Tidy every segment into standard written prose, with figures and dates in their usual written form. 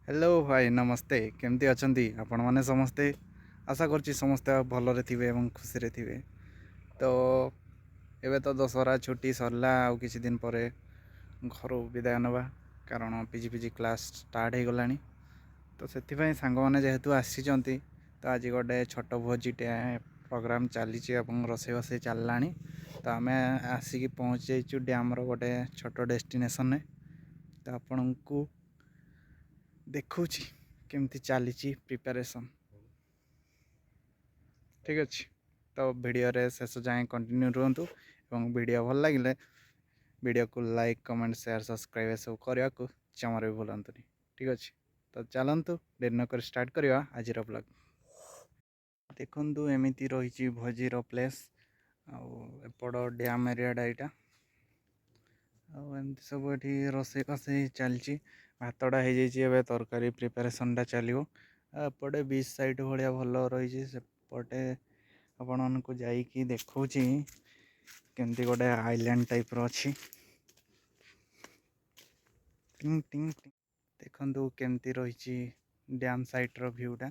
Hello ଭାଇ, ନମସ୍ତେ। କେମିତି ଅଛନ୍ତି ଆପଣମାନେ ସମସ୍ତେ? ଆଶା କରୁଛି ସମସ୍ତେ ଭଲରେ ଥିବେ ଏବଂ ଖୁସିରେ ଥିବେ। ତ ଏବେ ତ ଦଶହରା ଛୁଟି ସରିଲା, ଆଉ କିଛି ଦିନ ପରେ ଘରୁ ବିଦାୟ ନେବା, କାରଣ ପିଜି କ୍ଲାସ୍ ଷ୍ଟାର୍ଟ ହେଇଗଲାଣି। ତ ସେଥିପାଇଁ ସାଙ୍ଗମାନେ ଯେହେତୁ ଆସିଛନ୍ତି, ତ ଆଜି ଗୋଟେ ଛୋଟ ଭୋଜିଟେ ପ୍ରୋଗ୍ରାମ୍ ଚାଲିଛି ଏବଂ ରୋଷେଇ ବାସେଇ ଚାଲିଲାଣି। ତ ଆମେ ଆସିକି ପହଞ୍ଚି ଯାଇଛୁ ଡ୍ୟାମ୍ର ଗୋଟେ ଛୋଟ ଡେଷ୍ଟିନେସନ୍ରେ। ତ ଆପଣଙ୍କୁ ଦେଖାଉଛି କେମିତି ଚାଲିଛି ପ୍ରିପାରେସନ୍। ଠିକ୍ ଅଛି, ତ ଭିଡ଼ିଓରେ ଶେଷ ଯାଏଁ କଣ୍ଟିନ୍ୟୁ ରୁହନ୍ତୁ ଏବଂ ଭିଡ଼ିଓ ଭଲ ଲାଗିଲେ ଭିଡ଼ିଓକୁ ଲାଇକ୍, କମେଣ୍ଟ, ସେୟାର, ସବସ୍କ୍ରାଇବ୍ ଏସବୁ କରିବାକୁ ଜମାରୁ ବି ଭୁଲନ୍ତୁନି। ଠିକ୍ ଅଛି, ତ ଚାଲନ୍ତୁ ଡେରି ନକରି ଷ୍ଟାର୍ଟ କରିବା ଆଜିର ବ୍ଲଗ୍। ଦେଖନ୍ତୁ, ଏମିତି ରହିଛି ଭୋଜିର ପ୍ଲେସ୍ ଆଉ ଏପଟ ଡ୍ୟାମ୍ ଏରିଆଟା ଏଇଟା। ଆଉ ଏମିତି ସବୁ ଏଠି ରୋଷେଇ ଫୋଷେଇ ଚାଲିଛି। ଭାତଟା ହେଇଯାଇଛି, ଏବେ ତରକାରୀ ପ୍ରିପାରେସନ୍ଟା ଚାଲିବ। ଆଉ ଏପଟେ ବିଚ୍ ସାଇଡ଼୍ ଭଳିଆ ଭଲ ରହିଛି। ସେପଟେ ଆପଣମାନଙ୍କୁ ଯାଇକି ଦେଖାଉଛି କେମିତି ଗୋଟେ ଆଇଲ୍ୟାଣ୍ଡ ଟାଇପ୍ର ଅଛି। ଟିଂ ଟିଂ ଟିଂ। ଦେଖନ୍ତୁ କେମିତି ରହିଛି ଡ୍ୟାମ୍ ସାଇଡ଼୍ର ଭ୍ୟୁଟା।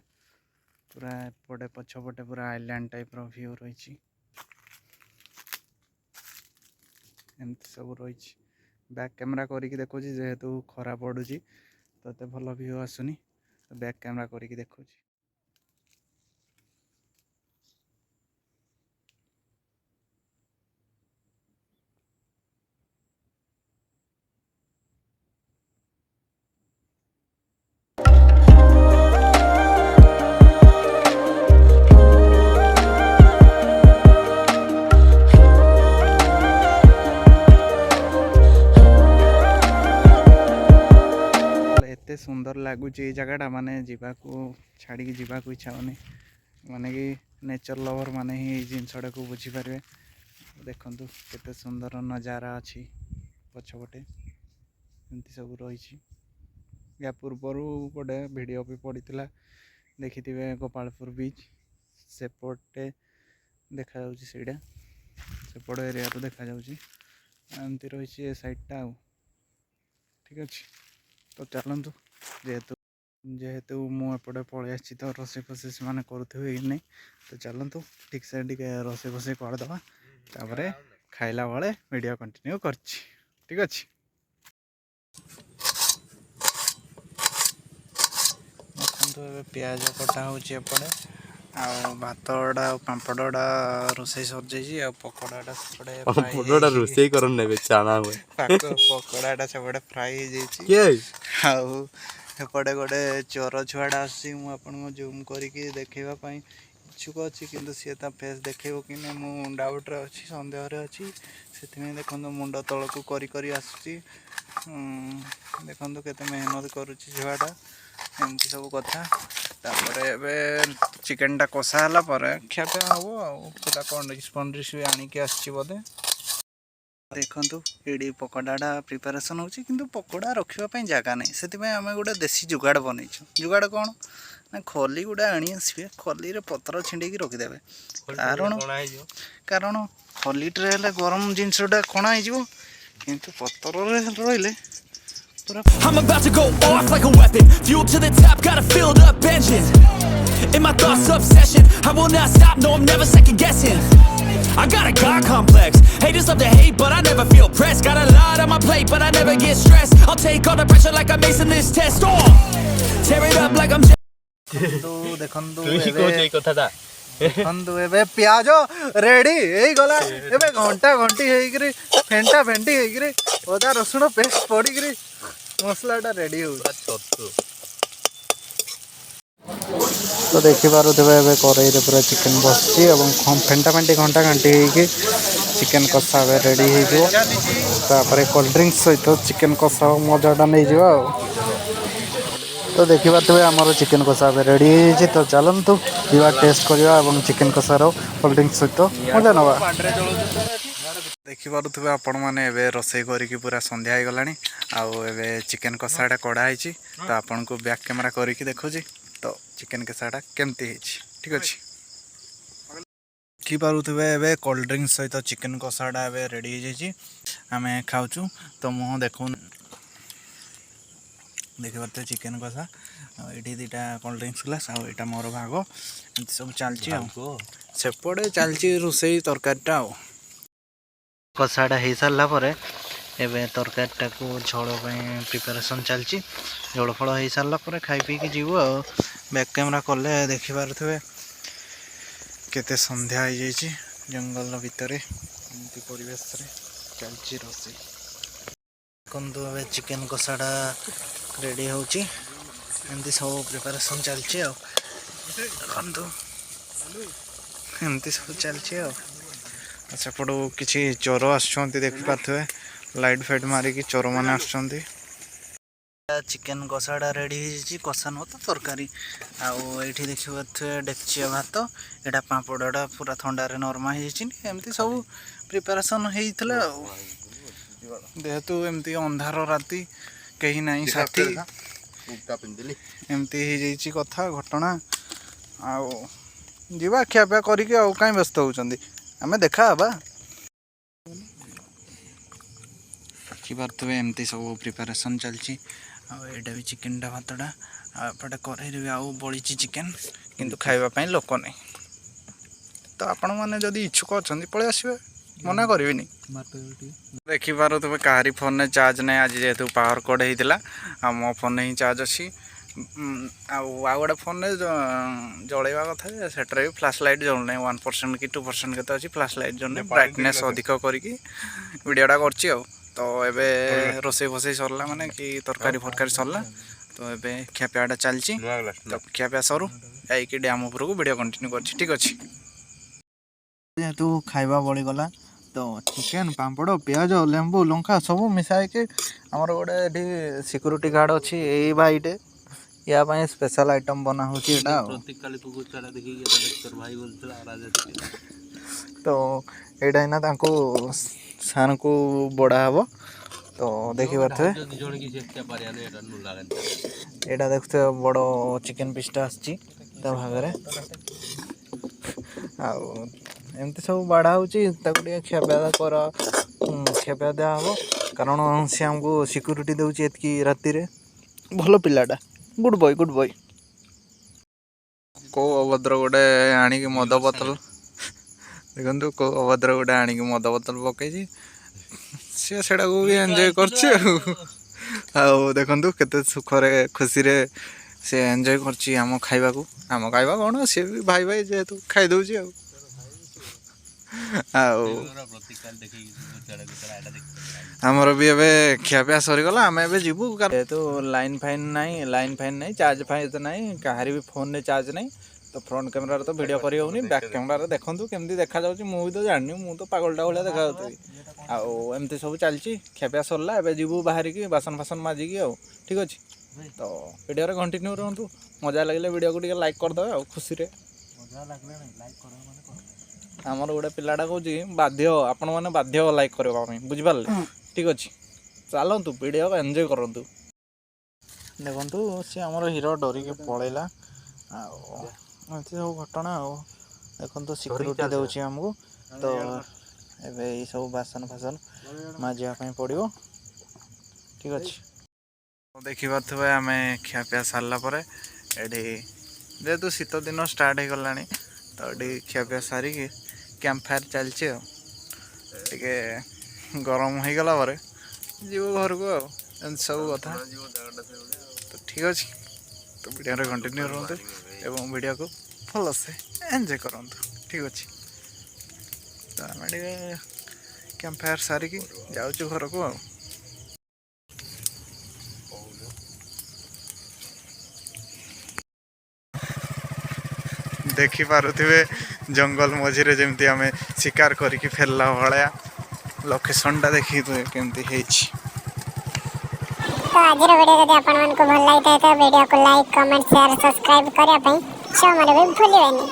ପୁରା ଏପଟେ ପଛପଟେ ପୁରା ଆଇଲ୍ୟାଣ୍ଡ ଟାଇପ୍ର ଭ୍ୟୁ ରହିଛି। ଏମିତି ସବୁ ରହିଛି। ବ୍ୟାକ୍ କ୍ୟାମେରା କରିକି ଦେଖୁଛି, ଯେହେତୁ ଖରା ପଡ଼ୁଛି ତ ଏତେ ଭଲ ଭ୍ୟୁ ଆସୁନି। ବ୍ୟାକ୍ କ୍ୟାମେରା କରିକି ଦେଖୁଛି। ଏତେ ସୁନ୍ଦର ଲାଗୁଛି ଏଇ ଜାଗାଟା, ମାନେ ଯିବାକୁ ଛାଡ଼ିକି ଯିବାକୁ ଇଚ୍ଛା ହେଉନି। ମାନେ କି ନେଚର୍ ଲଭର୍ ମାନେ ହିଁ ଏଇ ଜିନିଷଟାକୁ ବୁଝିପାରିବେ। ଦେଖନ୍ତୁ କେତେ ସୁନ୍ଦର ନଜାରା ଅଛି ପଛପଟେ। ଏମିତି ସବୁ ରହିଛି। ୟା ପୂର୍ବରୁ ଗୋଟେ ଭିଡ଼ିଓ ବି ପଡ଼ିଥିଲା, ଦେଖିଥିବେ। ଗୋପାଳପୁର ବିଚ୍ ସେପଟେ ଦେଖାଯାଉଛି, ସେଇଟା ସେପଟ ଏରିଆରୁ ଦେଖାଯାଉଛି। ଏମିତି ରହିଛି ଏ ସାଇଡ଼୍ଟା ଆଉ। ଠିକ୍ ଅଛି, ତ ଚାଲନ୍ତୁ। ଯେହେତୁ ମୁଁ ଏପଟେ ପଳେଇ ଆସିଛି, ତ ରୋଷେଇ ଫୋଷେଇ ସେମାନେ କରୁଥିବେ କି ନାହିଁ। ତ ଚାଲନ୍ତୁ, ଠିକ୍ସେ ଟିକେ ରୋଷେଇ ଫୋଷେଇ କରିଦେବା, ତାପରେ ଖାଇଲା ବେଳେ ଭିଡ଼ିଓ କଣ୍ଟିନ୍ୟୁ କରିଛି। ଠିକ୍ ଅଛି। ଦେଖନ୍ତୁ, ଏବେ ପିଆଜ କଟା ହେଉଛି ଏପଟେ। ଆଉ ଭାତଟା ଆଉ ପାମ୍ପଡ଼ଟା ରୋଷେଇ ସରିଯାଇଛି। ଆଉ ପକୋଡ଼ାଟା ସେପଟେ ଫ୍ରାଏ ପାମ୍ପଡ଼ଟା ହେଇକି ରୋଷେଇ କରନି, ଏବେ ଚାଣା ହୁଏ। ପକୋଡ଼ାଟା ସେପଟେ ଫ୍ରାଏ ହେଇଯାଇଛି। କିଏ? ଆଉ ଏପଟେ ଗୋଟେ ଚୋର ଛୁଆଟା ଆସୁଛି। ମୁଁ ଆପଣଙ୍କୁ ଜୁମ୍ କରିକି ଦେଖେଇବା ପାଇଁ ଇଚ୍ଛୁକ ଅଛି, କିନ୍ତୁ ସିଏ ତା ଫେସ୍ ଦେଖେଇବ କି ନାହିଁ ମୁଁ ଡାଉଟ୍ରେ ଅଛି, ସନ୍ଦେହରେ ଅଛି। ସେଥିପାଇଁ ଦେଖନ୍ତୁ, ମୁଣ୍ଡ ତଳକୁ କରି କରି ଆସୁଛି। ଦେଖନ୍ତୁ କେତେ ମେହନତ କରୁଛି ଛୁଆଟା। ଏମିତି ସବୁ କଥା। ତାପରେ ଏବେ ଚିକେନଟା କଷା ହେଲା ପରେ ଖିଆପିଆ ହେବ। ଆଉ ପିଲା କୋଲ୍ଡ ଡ୍ରିଙ୍କସ୍ ଫୋଲ୍ଡ ବି ଆଣିକି ଆସିଛି ବୋଧେ। ଦେଖନ୍ତୁ, ଏଇଠି ପକୋଡ଼ାଟା ପ୍ରିପାରେସନ୍ ହେଉଛି, କିନ୍ତୁ ପକୋଡ଼ା ରଖିବା ପାଇଁ ଜାଗା ନାହିଁ। ସେଥିପାଇଁ ଆମେ ଗୋଟେ ଦେଶୀ ଯୁଗାଡ଼ ବନେଇଛୁ। ଯୁଗାଡ଼ କ'ଣ ନା ଖଲି ଗୁଡ଼ା ଆଣି ଆସିବେ, ଖଲିରେ ପତ୍ର ଛିଣ୍ଡେଇକି ରଖିଦେବେ। କାରଣ ଖଲିଟିରେ ହେଲେ ଗରମ ଜିନିଷଟା କଣା ହେଇଯିବ, କିନ୍ତୁ ପତ୍ରରେ ରହିଲେ ପୁରା I'm about to go off like a weapon. Fuel to the top, got a filled up engine. In my thoughts, obsession. I will not stop, no, I'm never second guessing. I got a God complex. Haters love to hate, but I never feel pressed. Got a lot on my plate, but I never get stressed. I'll take all the pressure like I'm acing this test. Oh! Tear it up like I'm ଦେଖନ୍ତୁ, ଦେଖନ୍ତୁ। ତୁଇ ଏବେ କହୁଛୁ ଏଇ କଥାଟା। ଦେଖନ୍ତୁ, ଏବେ ପିଆଜ ରେଡି ହେଇଗଲା। ଏବେ ଘଣ୍ଟା ଘଣ୍ଟି ହେଇକିରି, ଫେଣ୍ଟା ଫେଣ୍ଟି ହେଇକିରି, ଅଦା ରସୁଣ ପେଷ୍ଟ ପଡ଼ିକିରି ମସଲାଟା ରେଡି ହେଉଛି। ପୁରା ଛତୁ। ତ ଦେଖିପାରୁଥିବେ, ଏବେ କରେଇରେ ପୁରା ଚିକେନ୍ ବସିଛି ଏବଂ ଫେଣ୍ଟା ଫେଣ୍ଟି, ଘଣ୍ଟା ଘାଣ୍ଟି ହେଇକି ଚିକେନ୍ କଷା ଏବେ ରେଡ଼ି ହେଇଯିବ। ତାପରେ କୋଲ୍ଡ ଡ୍ରିଙ୍କସ୍ ସହିତ ଚିକେନ୍ କଷା ମଜାଟା ନେଇଯିବ। ଆଉ ତ ଦେଖିପାରୁଥିବେ, ଆମର ଚିକେନ୍ କଷା ଏବେ ରେଡ଼ି ହେଇଯାଇଛି। ତ ଚାଲନ୍ତୁ ଯିବା, ଟେଷ୍ଟ କରିବା ଏବଂ ଚିକେନ୍ କଷାର କୋଲ୍ଡ ଡ୍ରିଙ୍କସ୍ ସହିତ ମଜା ନେବା। ଦେଖିପାରୁଥିବେ ଆପଣମାନେ, ଏବେ ରୋଷେଇ କରିକି ପୁରା ସନ୍ଧ୍ୟା ହେଇଗଲାଣି। ଆଉ ଏବେ ଚିକେନ୍ କଷାଟା କଢ଼ା ହେଇଛି। ତ ଆପଣଙ୍କୁ ବ୍ୟାକ୍ କ୍ୟାମେରା କରିକି ଦେଖୁଛି ତ ଚିକେନ୍ କଷାଟା କେମିତି ହେଇଛି। ଠିକ୍ ଅଛି, ଦେଖିପାରୁଥିବେ, ଏବେ କୋଲ୍ଡ ଡ୍ରିଙ୍କସ୍ ସହିତ ଚିକେନ୍ କଷାଟା ଏବେ ରେଡ଼ି ହେଇଯାଇଛି। ଆମେ ଖାଉଛୁ। ତ ମୁହଁ ଦେଖୁନ। ଦେଖିପାରୁଥିବେ ଚିକେନ୍ କଷା। ଆଉ ଏଇଠି ଦୁଇଟା କୋଲ୍ଡ ଡ୍ରିଙ୍କସ୍ ଗ୍ଲାସ୍, ଆଉ ଏଇଟା ମୋର ଭାଗ। ଏମିତି ସବୁ ଚାଲିଛି। ଆଉ ସେପଟେ ଚାଲିଛି ରୋଷେଇ ତରକାରୀଟା। ଆଉ କଷାଟା ହେଇସାରିଲା ପରେ ଏବେ ତରକାରୀଟାକୁ ଝୋଳ ପାଇଁ ପ୍ରିପାରେସନ୍ ଚାଲିଛି। ଝୋଳ ଫୋଳ ହେଇସାରିଲା ପରେ ଖାଇ ପିଇକି ଯିବୁ। ଆଉ ବ୍ୟାକ୍ କ୍ୟାମେରା କଲେ ଦେଖିପାରୁଥିବେ କେତେ ସନ୍ଧ୍ୟା ହେଇଯାଇଛି। ଜଙ୍ଗଲ ଭିତରେ ଏମିତି ପରିବେଶରେ ଚାଲିଛି ରୋଷେଇ। ଦେଖନ୍ତୁ, ଏବେ ଚିକେନ୍ କଷାଟା ରେଡ଼ି ହେଉଛି। ଏମିତି ସବୁ ପ୍ରିପାରେସନ୍ ଚାଲିଛି। ଆଉ ଦେଖନ୍ତୁ, ଏମିତି ସବୁ ଚାଲିଛି। ଆଉ ସେପଟୁ କିଛି ଚୋର ଆସୁଛନ୍ତି, ଦେଖିପାରୁଥିବେ। ଲାଇଟ୍ ଫାଇଟ୍ ମାରିକି ଚୋରମାନେ ଆସୁଛନ୍ତି। ଚିକେନ୍ କଷାଟା ରେଡ଼ି ହେଇଯାଇଛି। କଷା ନୁହଁ ତ, ତରକାରୀ। ଆଉ ଏଇଠି ଦେଖିପାରୁଥିବେ ଡେକଚିଆ ଭାତ। ଏଇଟା ପାମ୍ପଡ଼ଟା ପୁରା ଥଣ୍ଡାରେ ନରମା ହେଇଯାଇଛି। ଏମିତି ସବୁ ପ୍ରିପାରେସନ୍ ହେଇଥିଲା। ଆଉ ଯେହେତୁ ଏମିତି ଅନ୍ଧାର ରାତି, କେହି ନାହିଁ ସାଥୀ, ଏମିତି ହେଇଯାଇଛି କଥା ଘଟଣା। ଆଉ ଯିବା ଖିଆପିଆ କରିକି। ଆଉ କାହିଁ ବ୍ୟସ୍ତ ହେଉଛନ୍ତି? ଆମେ ଦେଖା ହେବା। ଦେଖିପାରୁଥିବେ, ଏମିତି ସବୁ ପ୍ରିପାରେସନ୍ ଚାଲିଛି। ଆଉ ଏଇଟା ବି ଚିକେନଟା, ଭାତଟା। ଆଉ ଏପଟେ କରେଇରେ ବି ଆଉ ବଳିଛି ଚିକେନ, କିନ୍ତୁ ଖାଇବା ପାଇଁ ଲୋକ ନାହିଁ। ତ ଆପଣମାନେ ଯଦି ଇଚ୍ଛୁକ ଅଛନ୍ତି, ପଳେଇ ଆସିବେ, ମନା କରିବିନି। ଦେଖିପାରୁଥିବେ, କାହାରି ଫୋନରେ ଚାର୍ଜ ନାହିଁ। ଆଜି ଯେହେତୁ ପାୱାର କଟ୍ ହେଇଥିଲା, ଆଉ ମୋ ଫୋନରେ ହିଁ ଚାର୍ଜ ଅଛି। ଆଉ ଆଉ ଗୋଟେ ଫୋନରେ ଜଳେଇବା କଥା ଯେ ସେଟାରେ ବି ଫ୍ଲାସ୍ ଲାଇଟ୍ ଜଳୁନାହିଁ। 1% କି 2% କେତେ ଅଛି, ଫ୍ଲାସ୍ ଲାଇଟ୍ ଜଳୁନାହିଁ। ବ୍ରାଇଟନେସ୍ ଅଧିକ କରିକି ଭିଡ଼ିଓଟା କରୁଛି। ଆଉ ତ ଏବେ ରୋଷେଇ ଫୋଷେଇ ସରିଲା, ମାନେ କି ତରକାରୀ ଫରକାରୀ ସରିଲା। ତ ଏବେ ଖିଆପିଆଟା ଚାଲିଛି। ତ ଖିଆପିଆ ସରୁ, ଯାଇକି ଡ୍ୟାମ୍ ଉପରକୁ ଭିଡ଼ିଓ କଣ୍ଟିନ୍ୟୁ କରୁଛି। ଠିକ୍ ଅଛି। ଯେହେତୁ ଖାଇବା ବଳିଗଲା, ତ ଚିକେନ୍, ପାମ୍ପଡ଼, ପିଆଜ, ଲେମ୍ବୁ, ଲଙ୍କା ସବୁ ମିଶାଇକି ଆମର ଗୋଟେ ଏଠି ସିକ୍ୟୁରିଟି ଗାର୍ଡ଼ ଅଛି, ଏଇ ଭାଇଟେ, ୟା ପାଇଁ ସ୍ପେଶାଲ ଆଇଟମ୍ ବନା ହେଉଛି ଏଇଟା। ଆଉ ପ୍ରତୀକ କାଲି କୁକୁର ଛୁଆଟା ଦେଖିକି ଏଟା ଦେଖ, ତୋର ଭାଇ ବୋଲୁଥିଲା ରାଜା। ତ ଏଇଟା ଏଇନା ତାଙ୍କୁ ସାର୍ଙ୍କୁ ବଢ଼ା ହେବ। ତ ଦେଖିପାରୁଥିବେ। ଦି ଜଣ କିଛି ଏକା ପାରିବାନି, ଏଟା ନୁ ଲାଗେନି। ଏଇଟା ଦେଖୁଥିବେ, ବଡ଼ ଚିକେନ୍ ପିସ୍ଟା ଆସିଛି ତା ଭାଗରେ। ଆଉ ଏମିତି ସବୁ ବାଢ଼ା ହେଉଛି। ତାକୁ ଟିକେ ଖିଆପିଆ କର, ଖିଆପିଆ ଦିଆହେବ, କାରଣ ସେ ଆମକୁ ସିକ୍ୟୁରିଟି ଦେଉଛି ଏତିକି ରାତିରେ। ଭଲ ପିଲାଟା, ଗୁଡ଼୍ ବୟ, ଗୁଡ଼୍ ବୟ। କେଉଁ ଅଭଦ୍ର ଗୋଟେ ଆଣିକି ମଦ ବୋତଲ, ଦେଖନ୍ତୁ, କେଉଁ ଅଭଦ୍ର ଗୋଟେ ଆଣିକି ମଦ ବୋତଲ ପକେଇଛି। ସିଏ ସେଇଟାକୁ ବି ଏନ୍ଜୟ କରୁଛି। ଆଉ ଆଉ ଦେଖନ୍ତୁ, କେତେ ସୁଖରେ ଖୁସିରେ ସେ ଏନ୍ଜୟ କରୁଛି ଆମ ଖାଇବାକୁ। ଆମ ଖାଇବା କ'ଣ, ସିଏ ବି ଭାଇ ଭାଇ ଯେହେତୁ ଖାଇଦେଉଛି। ଆଉ ଆଉ ପ୍ରତୀକ କାଲି ଦେଖିକି କୁକୁର ଛୁଆଟା କହୁଥିଲା, ଏଟା ଦେଖ ତୋର ଭାଇ। ଆମର ବି ଏବେ ଖିଆପିଆ ସରିଗଲା। ଆମେ ଏବେ ଯିବୁ, ଯେହେତୁ ଲାଇନ୍ ଫାଇନ୍ ନାହିଁ, ଲାଇନ୍ ଫାଇନ୍ ନାହିଁ, ଚାର୍ଜ ଫାଇନ୍ ନାହିଁ, କାହାରି ବି ଫୋନ୍ରେ ଚାର୍ଜ ନାହିଁ। ତ ଫ୍ରଣ୍ଟ କ୍ୟାମେରାରେ ତ ଭିଡ଼ିଓ କରିହେଉନି। ବ୍ୟାକ୍ କ୍ୟାମେରାରେ ଦେଖନ୍ତୁ କେମିତି ଦେଖାଯାଉଛି। ମୁଁ ବି ତ ଜାଣିନି, ମୁଁ ତ ପାଗଳଟା ଭଳିଆ ଦେଖାଯାଉଥିବି। ଆଉ ଏମିତି ସବୁ ଚାଲିଛି। ଖିଆପିଆ ସରିଲା, ଏବେ ଯିବୁ ବାହାରିକି ବାସନ ଫାସନ ମାଜିକି। ଆଉ ଠିକ୍ ଅଛି, ତ ଭିଡ଼ିଓରେ କଣ୍ଟିନ୍ୟୁ ରୁହନ୍ତୁ। ମଜା ଲାଗିଲେ ଭିଡ଼ିଓକୁ ଟିକେ ଲାଇକ୍ କରିଦେବେ। ଆଉ ଖୁସିରେ ଆମର ଗୋଟେ ପିଲାଟା କହୁଛି, ବାଧ୍ୟ, ଆପଣମାନେ ବାଧ୍ୟ ଲାଇକ୍ କରିବା ପାଇଁ, ବୁଝିପାରିଲେ? ଠିକ୍ ଅଛି, ଚାଲନ୍ତୁ, ଭିଡ଼ିଓ ଏନ୍ଜୟ କରନ୍ତୁ। ଦେଖନ୍ତୁ, ସିଏ ଆମର ହିରୋ ଡରିକି ପଳେଇଲା। ଆଉ ଏମିତି ସବୁ ଘଟଣା। ଆଉ ଦେଖନ୍ତୁ, ସିକ୍ୟୁରିଟି ଦେଉଛି ଆମକୁ। ତ ଏବେ ଏଇ ସବୁ ବାସନ ଫାସନ ମାଜିବା ପାଇଁ ପଡ଼ିବ। ଠିକ୍ ଅଛି। ଦେଖିପାରୁଥିବେ, ଆମେ ଖିଆପିଆ ସାରିଲା ପରେ ଏଠି ଯେହେତୁ ଶୀତ ଦିନ ଷ୍ଟାର୍ଟ ହେଇଗଲାଣି, ତ ଏଠି ଖିଆପିଆ ସାରିକି କ୍ୟାମ୍ପ ଫାୟାର ଚାଲିଛି। ଆଉ ଟିକେ ଗରମ ହେଇଗଲା ପରେ ଯିବୁ ଘରକୁ। ଆଉ ଏମିତି ସବୁ କଥା। ତ ଠିକ୍ ଅଛି, ତ ଭିଡ଼ିଓରେ କଣ୍ଟିନ୍ୟୁ ରୁହନ୍ତୁ ଏବଂ ଭିଡ଼ିଓକୁ ଭଲସେ ଏନ୍ଜୟ କରନ୍ତୁ। ଠିକ୍ ଅଛି, ତ ଆମେ ଟିକେ କ୍ୟାମ୍ପ ଫାୟାର ସାରିକି ଯାଉଛୁ ଘରକୁ। ଆଉ ଦେଖିପାରୁଥିବେ, ଜଙ୍ଗଲ ମଝିରେ ଯେମିତି ଆମେ ଶିକାର କରିକି ଫେରିଲା ଭଳିଆ ଲୋକେସନଟା ଦେଖିଥିବେ କେମିତି ହେଇଛି। ତ ଆଜିର ଭିଡ଼ିଓ ଯଦି ଆପଣମାନଙ୍କୁ ଭଲ ଲାଗିଥାଏ, ତ ଭିଡ଼ିଓକୁ ଲାଇକ୍, କମେଣ୍ଟ, ସେୟାର, ସବସ୍କ୍ରାଇବ୍ କରିବା ପାଇଁ ଜମାରୁ ବି ଭୁଲିବେନି।